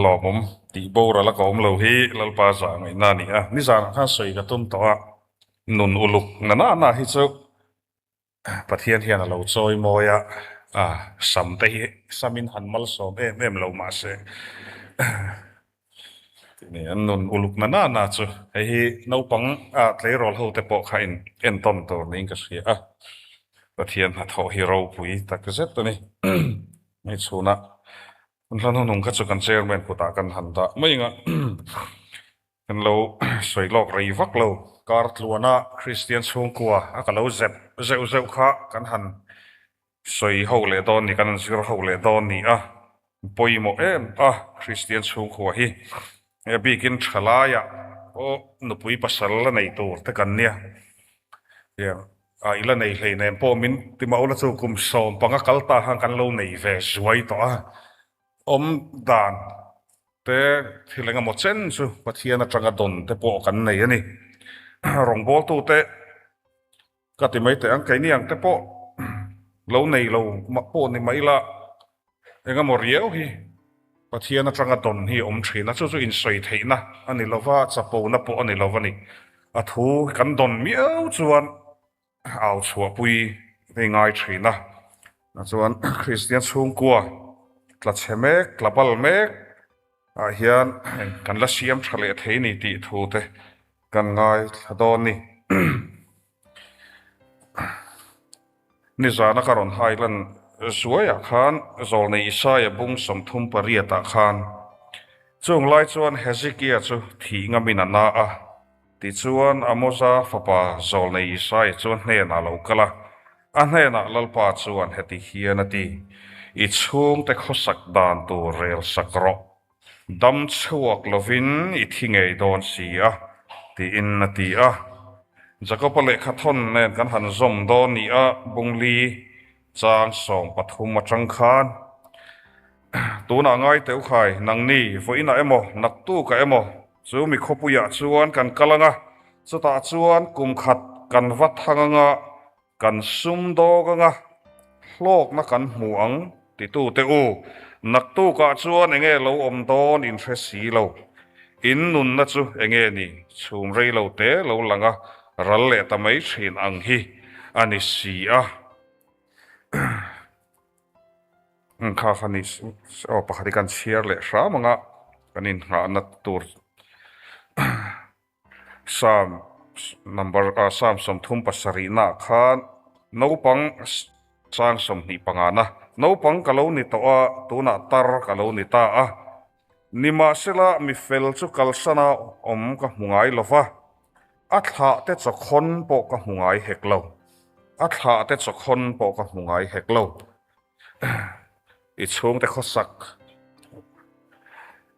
Lawmawm tih boral a ka awm lo hi Lalpa zah ngaihna a ni a, nizanah khan sawi ka tum tawh a, nun uluk na na na hi chu Pathian hian a lo chawi mawi a, sam te hi samin han malsawm em em lo mahse an nun uluk na na na chu hei hi naupang tleirawl ho te pawh kha in entawn tur niin ka hria a, Pathian hnathawh hi ropui tak zet a ni. Hei chhunah hun hla hnuhnung kha chu kan chairman kutah kan han dah mai ang a, kan lo sawi lawk rei vak lo. Kar tluana Kristian chhungkua a ka lo zep zeuh zeuh kha kan han sawi ho leh dawn ni, kan han zir ho leh dawn ni a, pawimawh em a Kristian chhungkua hi. A bikin thalaiah pawh nupui pasal la nei tur te kan nia. A i la nei hlei nen pawh min ti mah ula chu kum 15 kal ta khan kan lo nei ve zuai tawh a, awm dan te thil eng emaw chen chu Pathian atanga dawn te pawh kan nei a ni. Rawngbawltu te ka ti mai teh ang, keini ang te pawh lo nei lo mah pawh ni mai ila eng emaw riau hi Pathian atanga dawn hi a awm thin a, chu chu insawi theihna a ni lova, chapona pawh a ni lo a ni. A thu kan dawn miau chuan au chhuahpui hei ngai thin a, chuan Kristian chhungkua tla chhe mek, tla bal mek ah hian kan la siam tha leh thei ni tih thu te kan ngaithla dawn ni. Nizana ka rawn hai lan zuaiah khan Zawlnei Isaia bung 38 ah khan chung lai chuan Hezekia chu thih ngamin a na a, tichuan Amoza fapa Zawlnei Isaia chuan hnenah a lo kal a, a hnenah Lalpa chuan heti hian a ti, I chhungte khawsak dan tur rel sak rawh. Dam chhuak lovin i thi ngei dawn si a, tiin a ti a. Jakob-a lehkha thawn nen kan han zawm dawn ni a, bungli chang 13 atang khan, Tunah ngai teuh khai, nangni vawiinah emaw, naktukah emaw, chu mi khawpuiah chuan kan kal ang a, chutah chuan kum khat kan va thang ang a, Kan sum dawk anga hlawkna kan hmu ang titute u, naktukah chuan enge lo awm dawn in hre si lo. In nunna chu enge ni, chhum rei lo te lo lang a, ral leh ta mai thin ang hi a ni si a. Kha kha ni aw pakhat hi kan chhiar leh hram anga kan inngahna tur. Psalm number ah Psalm 37 naah khan naupang chang 25 na naupang ka lo ni tawh a, tunah tar ka lo ni ta a. Nimahsela mi fel chu kalsana awm ka hmu ngai lo va, a thlah te chawkhawn pawh ka hmu ngai hek lo, a thlah te chawkhawn pawh ka hmu ngai hek lo. I chhungte khawsak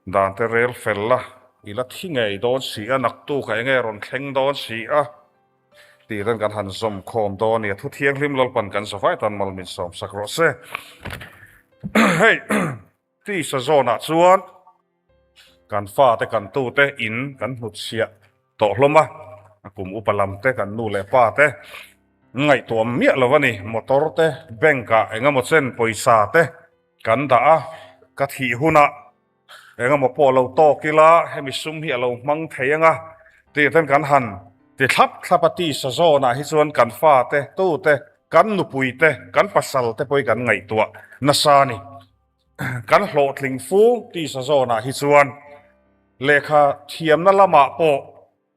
dan te rel fel la, i la thi ngei dawn si a, naktuk ah enge rawn thleng dawn si a tih ten kan han zawm khawm dawn a ni. A thu thianghlim Lalpan kan zavai tan mal min sawm sak rawh se. Hei tisa zawnah chuan kan fate kan tute in kan hnutchhiah tawh hlawm a, a kum upa lam te kan nu leh pa te ngaihtuah miah lo a ni. Motor te bank ah eng emaw chen pawisa te kan dah a, ka thih hunah eng emaw pawh lo tawk ila hemi sum hi a lo hmang thei ang a tih ten kan han ti thlap thlap a tisa zawnah hi chuan kan fate tute kan nupui te kan pasal te pawh hi kan ngaihtuah nasa a ni. Kan hlawhtling fu tisa zawnah hi chuan lehkha thiamna lamah pawh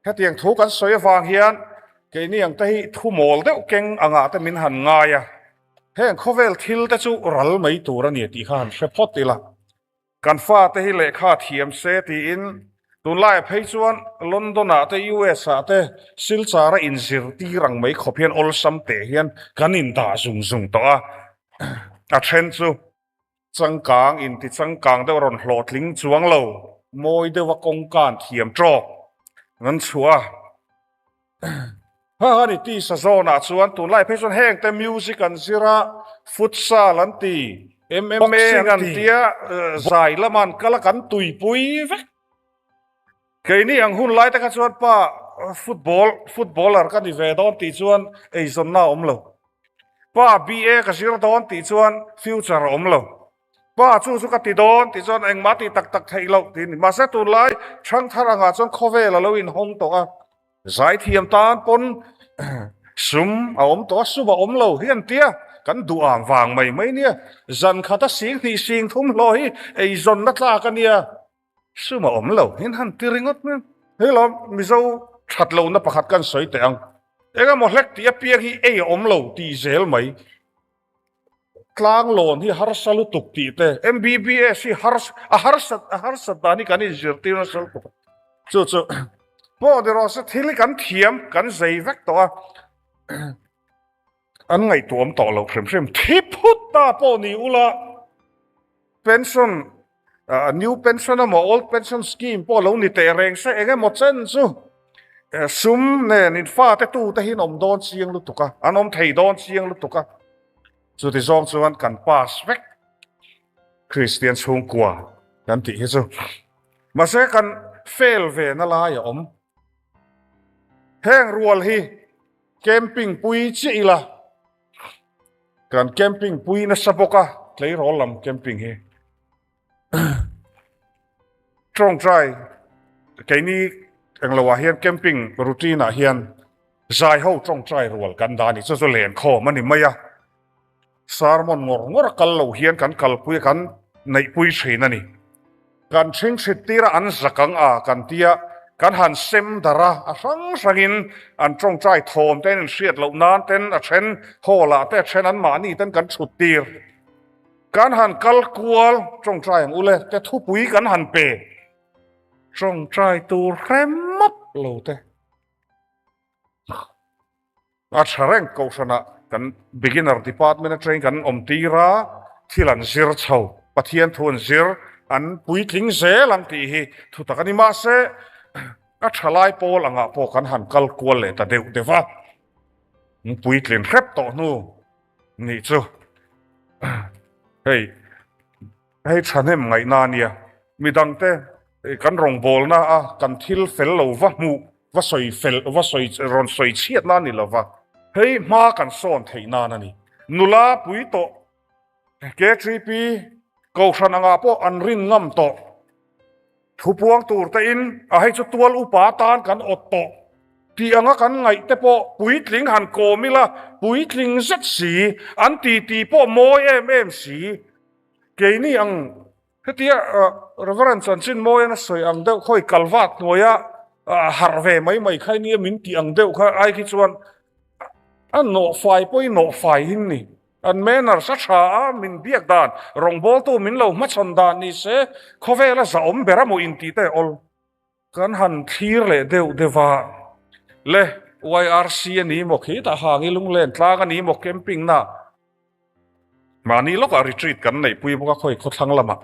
hetiang thu kan sawi avang hian keini ang te hi thu mawl deuh keng angah te min han ngai a, heng khawvel thil te chu ral mai tur a ni tih kha han hre phawt ila. Kan fate hi lehkha thiam se tiin tunlaiah phei chuan London ah te US ah te Silchar a inzirtir ang mai khawp hian awlsam teh hian kan indah zung zung tawh a, a then chu changkang inti changkang deuh rawn hlawhtling chuang lo mawi deuha kawngka an thiam tawk an chhuah a. Ha ha ni tisa zawnah chuan tunlai phei chuan heng te music an zir a, futsal an ti, MMA an tia zai lama an kal a kan tuipui vek. Keini ang hun lai te kha chuan pa football footballer ka ni ve dawn tih chuan eizawnna a awm lo. Pa BA ka zir dawn tih chuan future a awm lo. Pa chu chu ka ti dawn tih chuan engmah tih tak tak theih loh tih a ni. Mahse tunlai ṭhangthar angah chuan khawvel a lo inhawng tawh a, zaithiam tan pawn sum a awm tawh a, sum a awm lo hi an tia, kan duh ang vang mai mai nia. Zan khata sing hnih sing thum hlawh hi eizawnna tlak a nia, sum a awm lo hian han ti ringawt mai. Hei lawm Mizo ṭhat lohna pakhat kan sawi teh ang, engemaw hlek tih apiang hi ei a awm lo tih zel mai. Tlanglawn hi harsa lutuk tih te, MBBS hi hars a harsat a harsat dan hi kan inzirtir nasa lutuk a. Chu chu pawh ni rawh se thil hi kan thiam kan zei vek tawh a, an ngaihtuahawm tawh loh hrim hrim. Thi phut ta pawh ni ula pension new pension emaw old pension scheme pawh lo ni teh reng se eng emaw chen chu sum nen in fate tu te hi an awm dawn chiang lutuk a, an awm thei dawn chiang lutuk a, chuti zawng chuan kan pass vek Kristian chhungkua kan tih hi chu mahse kan fail ve na lai a awm. Heng rual hi camping pui chiah ila. Kan camping pui nasa bawk a, tleirawl lam camping hi tawngtai keini englo ah hian camping routine ah hian zai ho tawngtai rual kan dah a ni, chu chu lenkhawm a ni mai a, sermon ngawr ngawr a kal lo hian kan kalpui a kan neihpui thin a ni. Kan ṭhingṭhit tir a an zak ang a kan tia, kan han sem darh a, a hrang hrangin an ṭawngṭai thawm te an inhriat loh nan ten a ṭhen hall ah te a ṭhen anmahni ten kan ṭhut tir. Kan han kal kual ṭawngṭai ang ule te thupui kan han pe ṭawngṭai tur hre map lo te. A tha reng kohhranah kan beginner department atangin kan awm tir a, thil an zir chho, Pathian thu an zir, an puitling zel ang tih hi thu tak a ni. Mahse, a tha lai pawl angah pawh kan han kal kual leh ta deuh deuh va, puitlin hrep tawh hnu nih chu hei. Hei thahnem ngaihna a nia. Midangte kan rawngbawlna a kan thil fel lo va hmuh, va sawi fel, va sawi rawn sawi chhiatna a ni lo va, hei hma kan sawn theih nan a ni. Nula pui tawh KTP Kohhran angah pawh an rin ngam tawh. Thupuang tur te in a hei chu tual upa tan kan awt tawh tih anga kan ngaih te pawh puitling han kawm ila puitling zet si, an titi pawh mawi em em si. Keini ang hetia Reverend Chanchin Mawian a sawi ang deuh khawi kalvat hnuaia harh ve mai mai kha nia min tih ang deuh kha ai khi chuan a nawhfai pawh i nawhfai hin ni. An manners a tha a, min biak dan, rawngbawltu min lo hmachhawn dan ni se khawvela zahawm ber a maw intih te awl. Kan han thlir leh deuh deuh a, le YRC a ni maw khitah hangi lunglen tlang a ni maw camping na mahni lawkah retreat kan neihpui bawk a khawi khawthlang lamah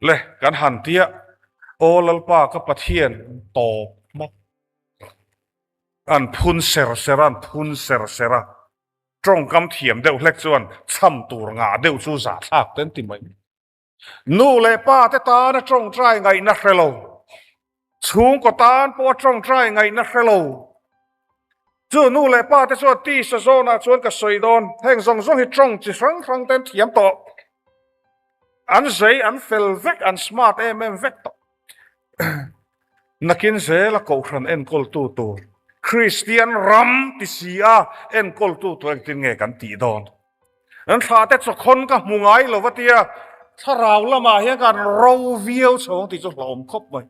le kan han tia aw Lalpa ka Pathian tawp hmak an phun ser ser a an phun ser ser a tawngkam thiam deuh hlek chuan chham tur ngah deuh chu zahthlak te an ti mai. Nu leh pa te tana tawngtai ngaihna hre lo, chhungkaw tan pawha tawngtai ngaihna hre lo. Chu nu leh pa te chuan tisa zawnah chuan ka sawi dawn, heng zawng zawng hi tawng chi hrang hrang ten thiam tawh. An zei, an fel vek, an smart em em vek tawh. Nakin zela kohhran enkawltu tur, Kristian ram ti si a enkawltu tur engtin nge kan tih dawn? An thla te chawkhawn ka hmu ngai lo va tia, thlarau lamah hian kan ro viau chho ang tih chu hlauhawm khawp mai.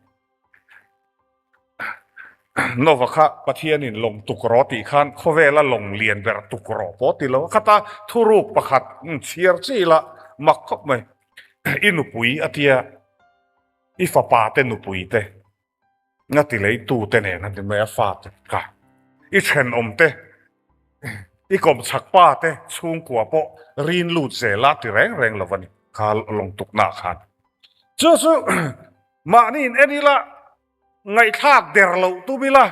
Nova kha Pathianin lawng tuk rawh tih khan khawvela lawng lian ber tuk rawh pawh ti lo a, khata thuruk pakhat chhiar chi la mak khawp mai. I nupui a tia, i fapa te nupui te. Nga ti lei tu te nen a ni mai a fate kha i thenawm te i kawm chhak pa te chhungkua pawh rin lut zel a ti reng reng lo a ni kha lawng tuk nah khan chu chu mahni in en ila ngaihthlak der loh tum ila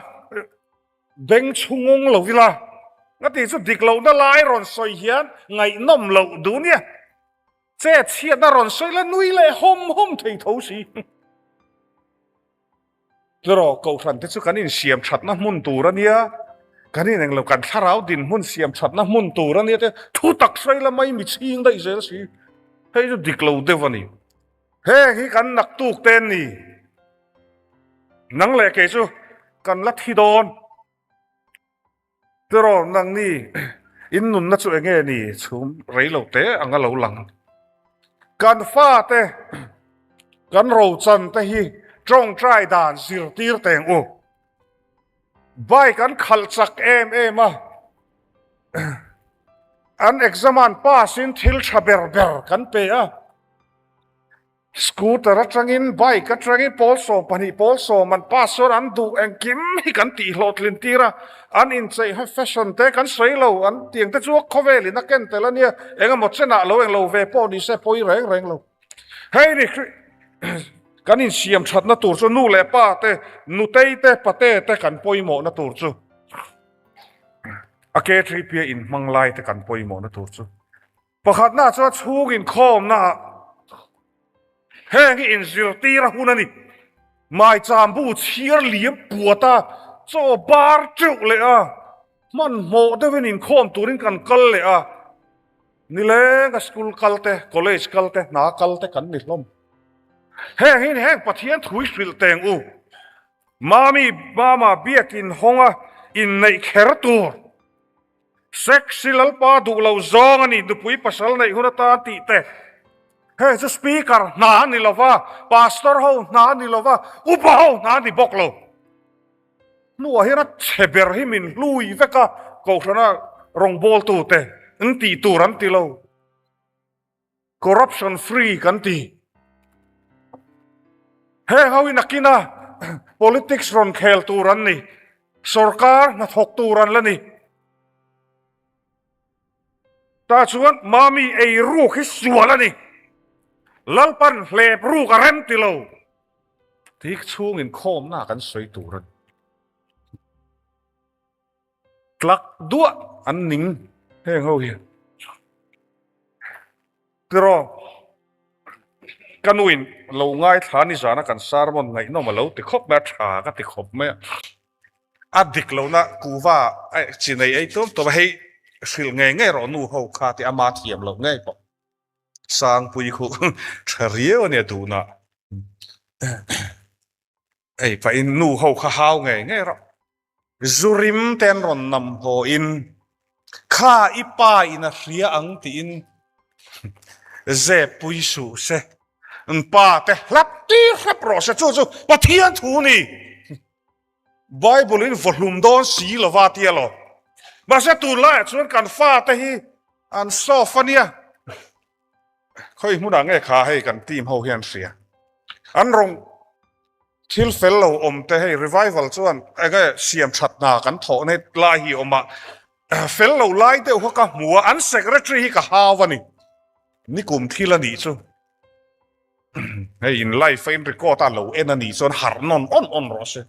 beng chhungawng lo ila nga ti chu dik lohna lai rawn sawi hian ngaihnawm loh duh nia che chhiatna rawn sawi la nui leh hawm hawm thei tho si. Tiraw, Kohhran te chu kan insiam thatna hmun tur a nia, kan in englo kan thlarau dinhmun siam thatna hmun tur a nia te thu tak sawi la mai mi chhing daih zel si. Hei chu dik lo deuh a ni. Heng hi kan naktuk te an ni. Nang leh kei chu kan la thi dawn. Tiraw nang ni in nunna chu enge ni chhum rei lo te anga lo lang. Kan fate kan rochan te hi tawngtai dan zirtir teng u. Bike an khalh chak em em a, an exam an pass in thil tha ber ber kan pe a. Scooter atangin bike atangin pawl 12 pawl sawm an pass chuan an duh engkim hi kan tih hlawhtlin tir a, an incheih ha fashion te kan sawi lo an tiang te chu khawvel in a ken tel a nia, engemaw chenah lo englo ve pawh ni se pawi reng reng lo. Hei ni kan insiam thatna tur chu nu leh pa te, nutei te, pate te kan pawimawhna tur chu a KTP a inhmang lai te kan pawimawhna tur chu. Pakhatna chuan chhung inkhawmna ah heng hi inzirtir a hun a ni. Maicham bu chhiar liam puat a, chaw bar teuh leh a, hmanhmawh deuhin inkhawm turin kan kal leh a. Nileng a school kal te, college kal te, hna kal te kan ni hlawm. Heng hin heng Pathian thu i hrilh teng u. Mami mama biakin hawnga inneih kher tur. Sex hi Lalpa duh lo zawng a ni, nupui pasal neih hun atan tih te. Hei chu speaker hna a ni lova, pastor ho hna a ni lova, upa ho hna a ni bawk lo. Hnuah hian a chhe ber hi min hlui vek a, Kohhrana rawngbawltute an tih tur an ti lo. Corruption free kan ti. Heng ho hi nakina politics rawn khel tur an ni. Sorkar hnathawk tur an la ni. Tah chuan Mami ei ruk hi sual a ni. Lalpan hlep ruk a rem ti lo. Tih chhung inkhawmna kan sawi tur a ni. Tlak duah an ning heng ho hi. Tiraw, ka nuin lo ngaithla nizana kan sermon ngaihnawm a lo ti khawp mai a, tha ka ti khawp mai a. A dik lohna kuva chi nei ei tum tum a, hei hrilh ngei ngei rawh nu ho kha tih ama thiam loh ngei pawh. Sangpui khu tha riau a nia duhna. Hei pahin nu ho kha hau ngei ngei rawh. Zu rim te an rawn nam haw in, Kha i pa in a hria ang tiin zep pui suh se, an pa te hlap tir hrep rawh se, chu chu Pathian thu ni. Bible in vawhlum dawn si lova tia lo. Mahse tunlaiah chuan kan fate hi an soft a nia. Khawi hmunah nge kha hei kan team ho hian hria. An rawng thil fel lo awm te hei revival chuan enge siam that hna kan thawh na lai hi awm a, fel lo lai deuh kha ka hmu a, an secretary hi ka hau a ni. Nikum thil a nih chu. Hei in live a in record a lo en a nih chuan harh nawn awn awn rawh se.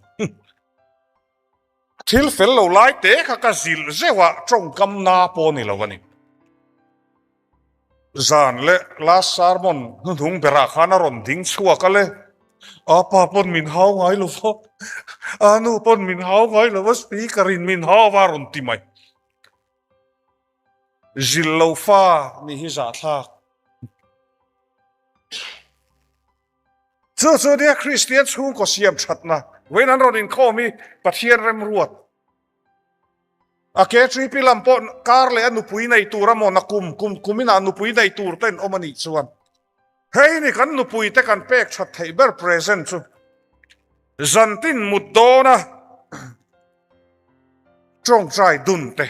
Thil fel lo lai te kha ka zilh zeuh a, tawngkam na pawh ni lo a ni. Zan leh last sermon hnuhnung berah khan a rawn ding chhuak a le. A pa pawn min hau ngai lo va, a nu pawn min hau ngai lo va, speaker in min hau va a rawn ti mai. Zilh lo fa nih hi zahthlak. Chu chu nia Kristian chhungkaw siam thatna vawiin an rawn inkhawm hi Pathian remruat. A KTP lam pawh kar leh a nupui nei tur a maw na kum kum kuminah nupui nei tur ten awm a nih chuan hei ni kan nupui te kan pek that theih ber present chu zantin mut dawna tawngtai dun te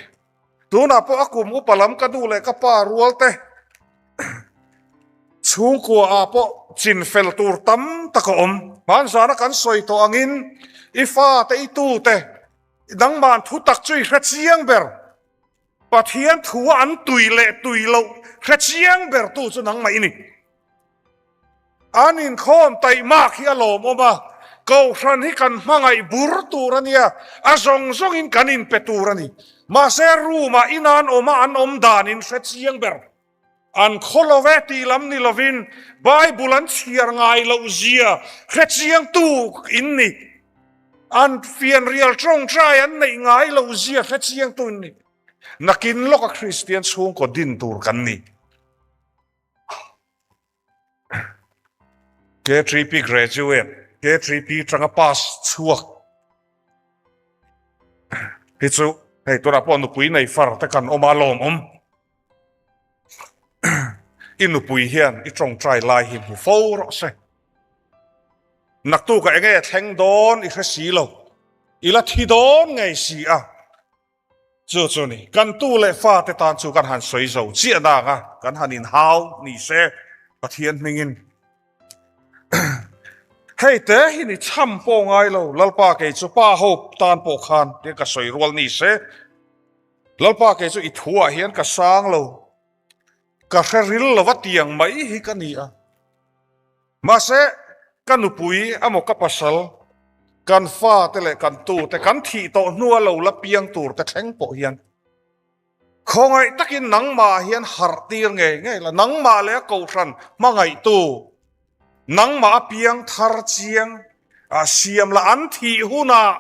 Tunah pawh a kum upa lam ka nu leh ka pa rual te chhungkua ah pawh chin fel tur tam tak a awm. Hmanzana kan sawi tawh angin i fa te i tu te dangman thu tak chu i hre chiang ber. Pathian thu a an tui leh tui loh hre chiang ber tu chu nangmah i ni. An inkhawm taihmak hi a lawmawm a, Kohhran hi kan hmangaih bur tur a nia, a zawng zawngin kan inpe tur a ni. Mahse room-ah ina an awm a, an awm dan in hre chiang ber. An khaw lo e tih lam ni lovin Bible an chhiar ngai loh zia hre chiangtu in ni. An fianrial tawngtai an neih ngai loh zia hre chiangtu in ni. Nakin lawka Kristian chhungkaw din tur kan ni. K3P graduate, K3P tanga pass chhuak hi chu hei tunah pawh nupui nei far te kan awm a lawmawm. I nupui hian i tawngtai lai hi hmu fo rawh se. Naktukah enge thleng dawn i hre si lo, i la thi dawn ngei si a. Chu chu ni, kan tu leh fate tan chu kan han sawi zo chiah nang a, kan han inhau ni se Pathian hmingin. Hei te hi ni chham pawh ngai lo, Lalpa kei chu pa ho tan pawh khan tia ka sawi rual ni se, Lalpa kei chu i thuah hian ka sang lo, ka hre ril lova tiang mai hi ka ni a. Mahse, ka nupui emaw ka pasal, kan fate leh kan tute kan thih tawh hnua lo la piang tur te thleng pawh hian khawngaih takin nangmah hian harh tir ngei ngei la, nangmah leh a kohhran hmangaihtu, nangmah a piang thar chiang a siam la an thih hunah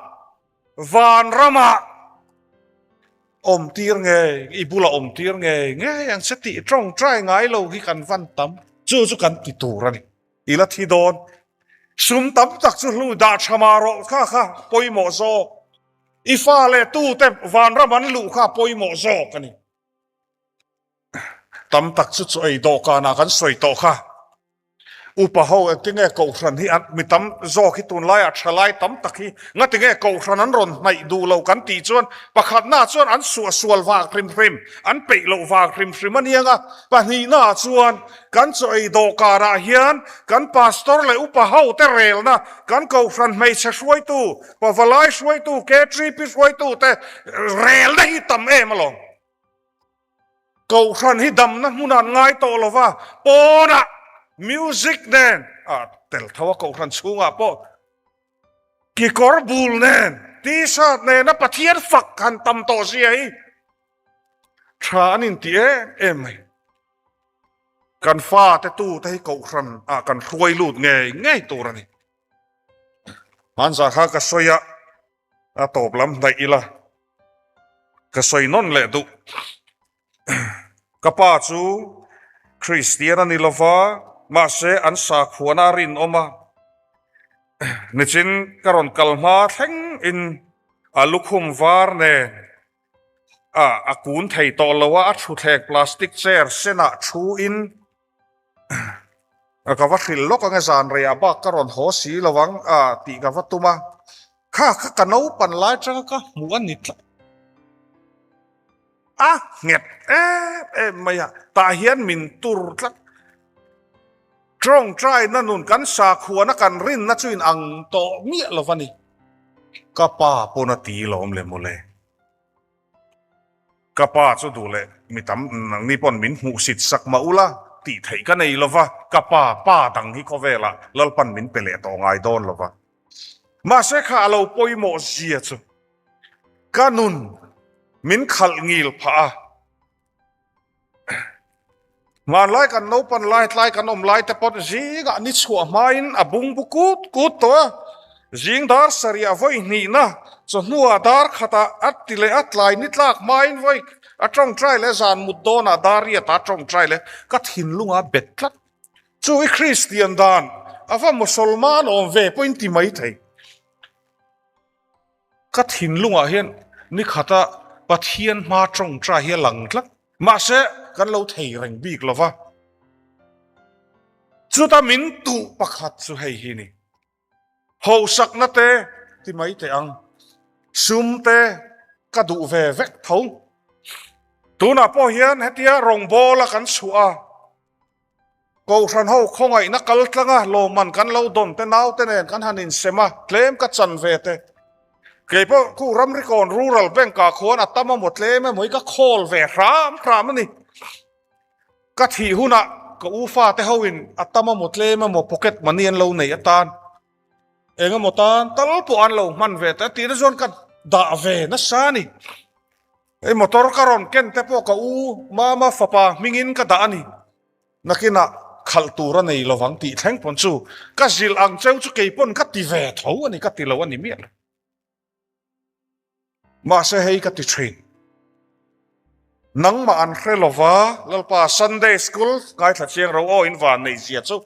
Vanramah awm tir ngei, i bulah awm tir ngei ngei ang che tih tawngtai ngai lo hi kan van tam. Chu chu kan ti tur a ni. I la thi dawn. Sum tam tak chu hlu dah tha mah rawh kha kha pawimawh zawk. I fa leh tute vanram an luh kha pawimawh zawk a ni. Tam tak chu chu ei dawhkanah kan sawi tawh kha. Upa ho engtinge kohhran hi an mi tam zawk hi tunlaiah thalai tam tak hi ngatinge kohhran an rawn hnaih duh lo kan tih chuan pakhatnaah chuan an suahsual vang hrim hrim, an peih loh vang hrim hrim a niang a, pahnihnaah chuan kan chaw ei dawhkanah hian kan pastor leh upa ho te relna, kan kohhran hmeichhe hruaitu, pavalai hruaitu, KTP hruaitu te relna hi tam em alawm. Kohhran hi damna hmunah an ngai tawh lo va, pawnah music nen a tel tho a, kohhran chhungah pawh kekawr bul nen, t-shirt nena Pathian fak han tam tawh zia hi tha an inti em em mai. Kan fate tute hi kohhran ah kan hruai lut ngei ngei tur a ni. Hmanzah kha ka sawi a, a tawp lam hnaih ila ka sawi nawn leh duh. Ka pa chu Kristian a ni lova, mahse an sakhuana a rinawm a. Nichin ka rawn kal hma thleng in a lukhum var nen a a kun thei tawh lo a, a thuthleng plastic chair senah thu in Ka va hrilh lawk ang e zan reiah bak ka rawn haw si lo ang a tih ka va tum a, kha kha ka naupan lai atanga ka hmuh a ni tlat a, nghet em em mai a, tah hian min tur tlat. Tawngtaina nun kan sakhuana kan rinna chu in ang tawh miah lo va ni. Ka pa pawn a ti lawm le mawle. Ka pa chu duh leh mi tam nangni pawn min hmuhsit sak mah ula tih theih ka nei lova, ka pa pa dang hi khawvelah Lalpan min pe leh tawh ngai dawn lova. Mahse kha a lo pawimawh zia chu ka nun min khalh ngil phah a. Hmanlai kan naupan lai tlai kan awm lai te pawh zingah ni chhuah hmain a bung bu kut kut tawh a, zing dar sarih vawi hnihna chawhnuah dar khatah a ti leh a, tlai ni tlak hmain vawi a tawngtai leh zan mut dawnah dar riatah a tawngtai leh ka thinlunga bet tlat chu i Kristian dan a va Mosolman awm ve pawhin ti mai thei. Ka thinlungah hian ni khata Pathian hma tawngtai hi a lang tlat. Mahse, kan lo thei reng bik lo va. Chuta min tuh pakhat chu hei hi ni. Hosakna te ti mai teh ang. Sum te ka duh ve vek tho. Tunah pawh hian hetia rawngbawla kan chhuah a. Kohhran ho khawngaihna kal tlanga lawmman kan lo dawn te naute nen kan han insem a, tlem ka chan ve te. Kei pawh khu Ramrikawn Rural Bank ah khuan a tam emaw tlem emaw hi ka khawl ve hram hram a ni. Ka thih hunah ka u fate ho in a tam emaw tlem emaw pocket money an lo neih atan eng emaw tan tal pawh an lo hman ve te a tihna chuan ka dah ve nasa a ni. Hei motor ka rawn ken te pawh ka u mama fapa hmingin ka dah a ni. Nakinah khalh tur a nei lovang tih thleng pawn chu ka zilh ang cheu chu kei pawn ka ti ve tho a ni, ka ti lo a ni miah lo. Mahse hei ka ti thin. Nangmah an hre lova Lalpa Sunday School ngaithla chiang ro aw in van neih zia chu.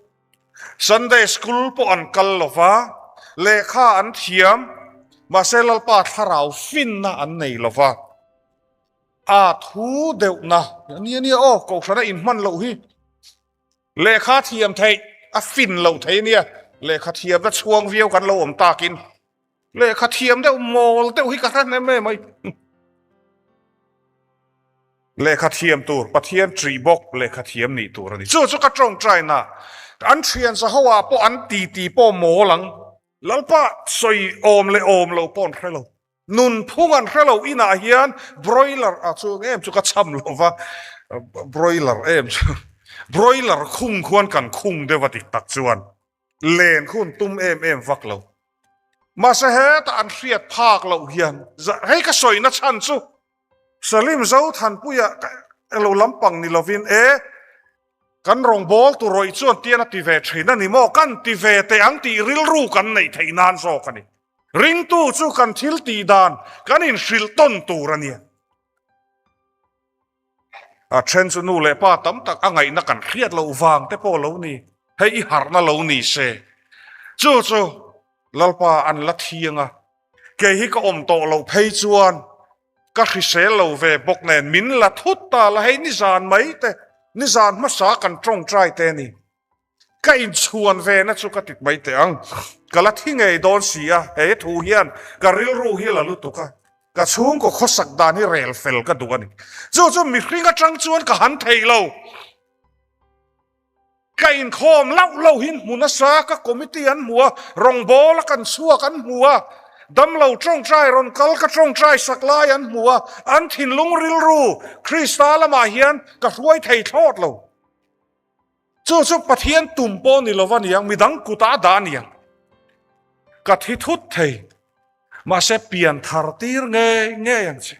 Sunday school pawh an kal lo va, lehkha an thiam, mahse Lalpa thlarau finna an nei lo va. A thu deuhna nia nia aw, kohhrana inhman loh hi lehkha thiam theih a fin loh thei nia, lehkha thiamna chhuang viau kan lo awm takin lehkha thiam deuh mawl deuh hi ka hre hnem em mai. Lehkha thiam tur, Pathian ṭih bawk lehkha thiam nih tur a ni. Chu chu ka ṭawngṭaina, an ṭhian zaho ah pawh an titi pawh mawl ang. Lalpa sawi awm leh awm lo pawh an hre lo. Nunphung an hre lo inah hian broiler a chu em chu ka cham lo va, broiler em chu broiler khung khuan kan khung deuh a dik tak chuan len khun tum em em vak lo. Mahse hetah an hriat phak loh hian hei ka sawina chhan chu Salim Zothanpuia elo lampang ni lovin e, kan rawngbâwl tu rawih chuan tian a ti ve thin a ni maw? Kan ti ve teh ang tih rilru kan neih theih nan zawk a ni. Ringtu chu kan thil tih dan kan inhrilh tawn tur a nia. A then chu nu leh pa tam tak a ngaihna kan hriat loh vang te pawh lo ni, hei i harhna lo ni se. Chu chu Lalpa an la thiang a. Kei hi ka awm tawh loh phei chuan ka hrisel lo ve bawk nen min la thut ta la hei nizan mai te, nizan hmasa kan tawngtai te a ni. Ka inchhuan ve na chu ka tit mai teh ang. Ka la thi ngei dawn si a, he thu hian ka rilru hi la lutuk a, ka chhungkaw khawsak dan hi rel fel ka duh a ni. Chu chu mihring atang chuan ka han thei lo. Ka inkhawm lauh lauhin hmu nasa, ka committee an hmu a, rawngbawla kan chhuak an hmu a, damlo tawngtai rawn kal ka tawngtai sak lai an hmu a, an thinlung rilru Krista lamah hian ka hruai thei thlawt lo. Chu chu Pathian tum pawh ni lova niang, midang kutah a dah niang. Ka thi thut thei. Mahse pian thar tir ngei ngei ang che.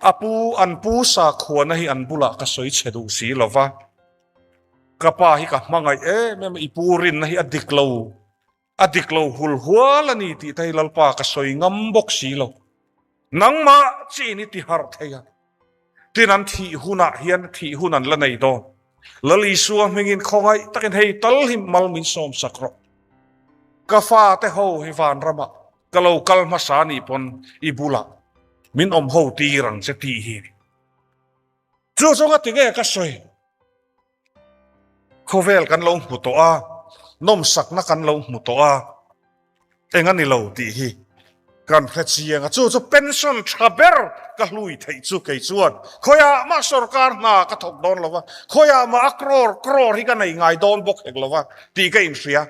A pu, an pu sakhuana hi an bulah ka sawi chhe duh si lova. Ka pa hi ka hmangaih em em a, i pu rinna hi a dik lo, a dik lo hul hual a ni tih te hi Lalpa ka sawi ngam bawk si lo. Nangmah chin i ti harh thei a, tin an thih hunah hian thih hun an la nei dawn. Lal Isua hmingin khawngaih takin hei tal hi mal min sawm sak rawh. Ka fate ho hi vanramah ka lo kal hmasa nih pawn i bulah min awm ho tir ang che tih hi. Chu zawnga tinge ka sawi? Khawvel kan lo hmu tawh a, nawmsakna kan lo hmu tawh a, eng a ni lo tih hi kan hre chiang a. Chu chu pension tha ber ka hlui theih chu kei chuan khawiah mah sorkar hna ka thawk dawn lo va, khawiah mah a crore crore hi ka nei ngai dawn bawk hek lo va tih ka inhria.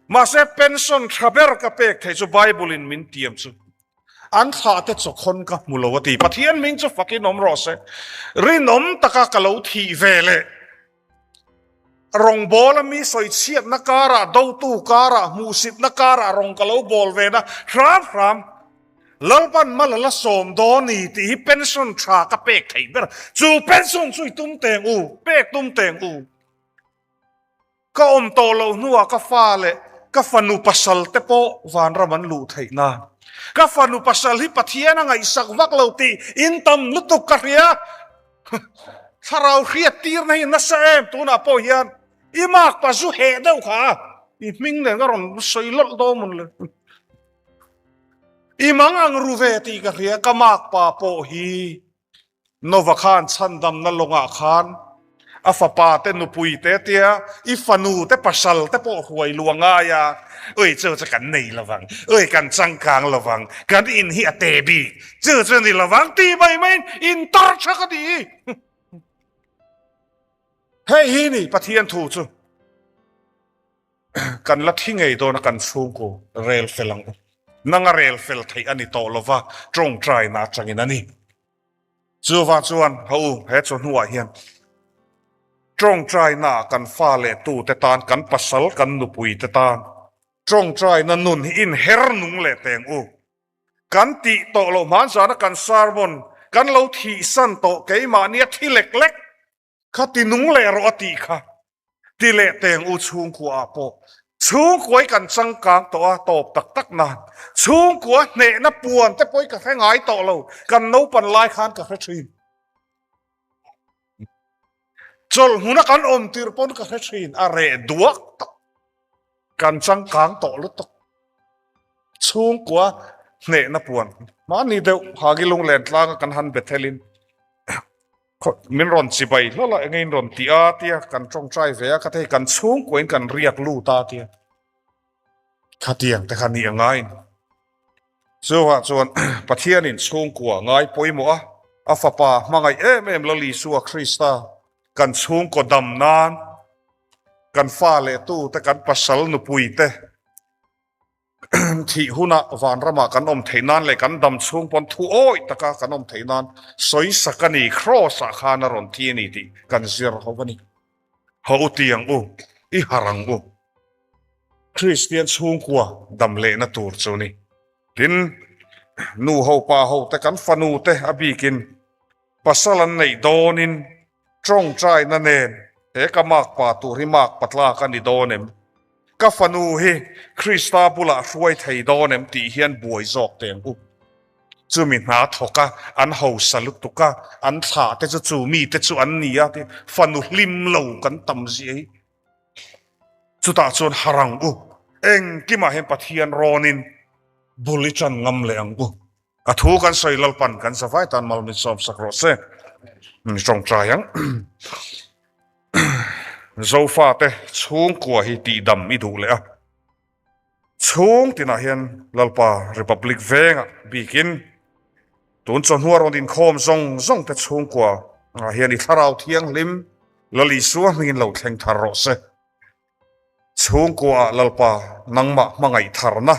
Mahse pension tha ber ka pek theih chu Bible in min tiam chu An thlah te chawkhawn ka hmu lo a ti. Pathian hming chu fakin awm rawh se. Rinawm taka ka lo thih ve leh rawngbawla mi sawi chhiatna karah, dotu karah, hmuhsitna karah rawng ka lo bawl ve na hram hram. Lalpan mal a la sawm dawn ni tih hi pension tha ka pek theih ber. Chu pension chu i tum teng u, pek tum teng u. Ka awm tawh loh hnuah ka fa leh ka fanu pasal te pawh vanram an luh theih nan. Ka fanu pasal hi Pathian a ngaihsak vak lo tih in tam lutuk ka hria. Thlarau hriat tirna hi nasa em tunah pawh hian i mak pa zu heh deuh kha a, i hming nen ka rawn sawi lawlh dawn mawn le. I mang ang ru ve tih ka hria ka mak pa pawh hi. Nova khan chhandamna lawngah khan a fapa te nupui te tia i fanu te pasal te pawh huai lu a ngai a, ui chu chu kan nei lovang, ui kan changkang lovang, kan in hi a te bik, chu chu ni lovang tih mai maiin in tar tha ka ti. Hei hi ni Pathian thu chu kan la thi ngei dawn a kan chhungkaw rel fel ang u. Nanga rel fel theih a ni tawh lova tawngtaina atangin a ni. Chuvang chuan ha u, he chawhnuah hian tawngtaina kan fa leh tute tan, kan pasal, kan nupui te tan tawngtaina nun hi inher nung leh teng u. Kan tih tawh loh hmanzana kan sermon kan lo thihsan tawh keimahnia thi lek lek Kha ti nung leh rawh a tih kha. Ti leh teng u chhungkua ah pawh chhungkuai kan changkang tawh a tawp tak tak nan chhungkua hnehna puan te pawh hi ka hre ngai tawh lo kan naupan lai khan ka hre thin. Chawlhhmuna kan awm tirh pawn ka hre thin a reh duak tak. Kan changkang tawh lutuk. Chhungkua hnehna puan mahni deuh Hagi lunglen tlanga kan han be thelin min rawn chibai hlawlh a, enge in rawn ti a tia kan tawngtai ve a, ka thei kan chhungkuain kan riak lut a tia. Khatiang te kha ni a ngain. Chuvah chuan Pathianin chhungkua ngai pawimawh a, a fapa hmangaih em em Lal Isua Krista kan chhungkaw dam nan kan fa leh tute kan pasal nupui te thih hunah vanramah kan awm theih nan leh kan dam chhung pawn thu awih taka kan awm theih nan sawisak a ni Kraws ah khan a rawn thi a ni tih kan zir ho a ni. Ho u ti ang u, i harh ang u. Kristian chhungkua dam lehna tur chu ni. Tin, nu ho pa ho te kan fanu te a bikin pasal an neih dawnin tawngtaina nen he ka makpa tur hi makpa tlak a ni dawn em? Ka fanu hi Krista bulah hruai thei dawn em tih hian buai zawk teh ang u. Chumi hna thawk a, an hausa lutuk a, an thlah te chu chu mi te chu an ni a ti fanu hlim lo kan tam zia hi. Chutah chuan har ang u, engkimah hian Pathian rawnin bul i ṭan ngam leh ang u. A thu kan sawi Lalpan kan zavai tan mal min sawm sak rawh se. Ni ṭawngṭai ang. Zofate chhungkua hi tihdam i duh leh a. Chhung tinah hian Lalpa Republic vengah bikin tun chawhnua rawn inkhawm zawng zawng te chhungkua ah hian i thlarau thianghlim Lal Isua hmingin lo thleng thar rawh se. Chhungkua ah Lalpa nangmah hmangaih tharna,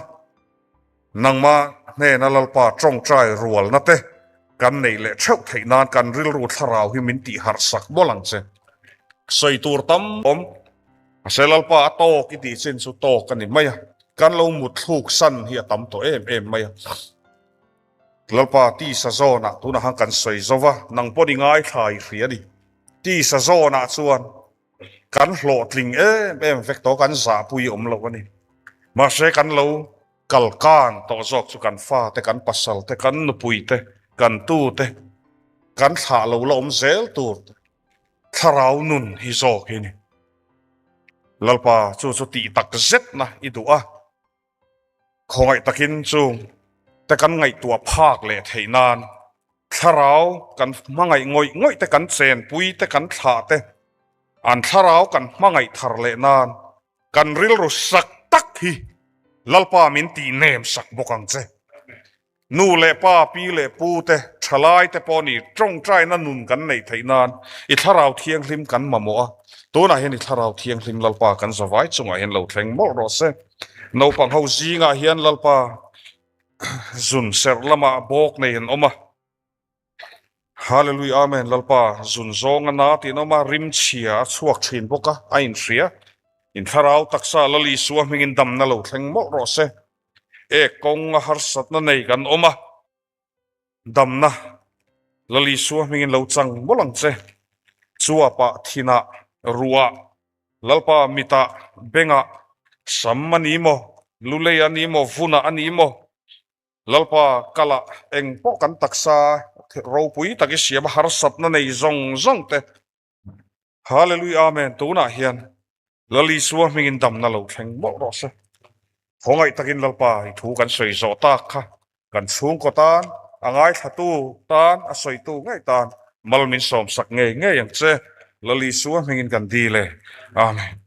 nangmah hnena Lalpa tawngtai rualna te kan neih leh theuh theih nan kan rilru thlarau hi min tih harh sak mawlh ang che. Sawi tur tam awm. Mahse Lalpa a tawk i tih chin chu tawk a ni mai a, kan lo mut thluk san hi a tam tawh em em mai a. Lalpa tisa zawnah tunah khan kan sawi zo va, nang pawh ni ngaithla i hria a ni. Tisa zawnah chuan kan hlawhtling em em vek tawh, kan zahpui awm lo a ni. Mahse kan lo kalkan tawh zawk chu kan fate, kan pasalte, kan nupuite, kan tute, kan thlah lo la awm zel tur te. Thlarau nun hi zawk hi ni. Lalpa chu chu tih tak zetna i duh a, khawngaih takin chung te kan ngaihtuah phak leh theih nan thlarau kan hmangaih ngawih ngawih te kan chenpui te kan thlah te an thlarau kan hmangaih thar leh nan kan rilru sak tak hi Lalpa min tih nem sak bawk ang che. Nu leh pa, pi leh pu te, thalai te pawh ni tawngtaina nun kan neih theih nan i thlarau thianghlim kan mamawh a, tunah hian i thlarau thianghlim Lalpa kan zavai chungah hian lo thleng mawlh rawh se. Naupang ho zingah hian Lalpa zun serh lamah bawk nei an awm a. Hallelujah Amen Lalpa zun zawng a na tih an awm a, rim chhia a chhuak thin bawk a, a inhria. In thlarau taksa Lal Isua hmingin damna lo thleng mawlh rawh se. Ek kawng a harsatna nei kan awm a, damna Lal Isua hmingin lo chang mawlh ang che. Chuapah, thinah, ruah, Lalpa mitah, bengah, sam a ni maw, lulei a ni maw, vunah a ni maw, Lalpa kalah eng pawh kan taksa ropui tak i siam a harsatna nei zawng zawng te. Hallelujah Amen tunah hian Lal Isua hmingin damna lo thleng mawlh rawh se. Khawngaih takin Lalpa i thu kan sawi zawh tak kha kan chhungkaw tan, a ngaithlatu tan, a sawitu ngei tan mal min sawmsak ngei ngei ang che. Lal Isua hmingin kan dil e. Amen.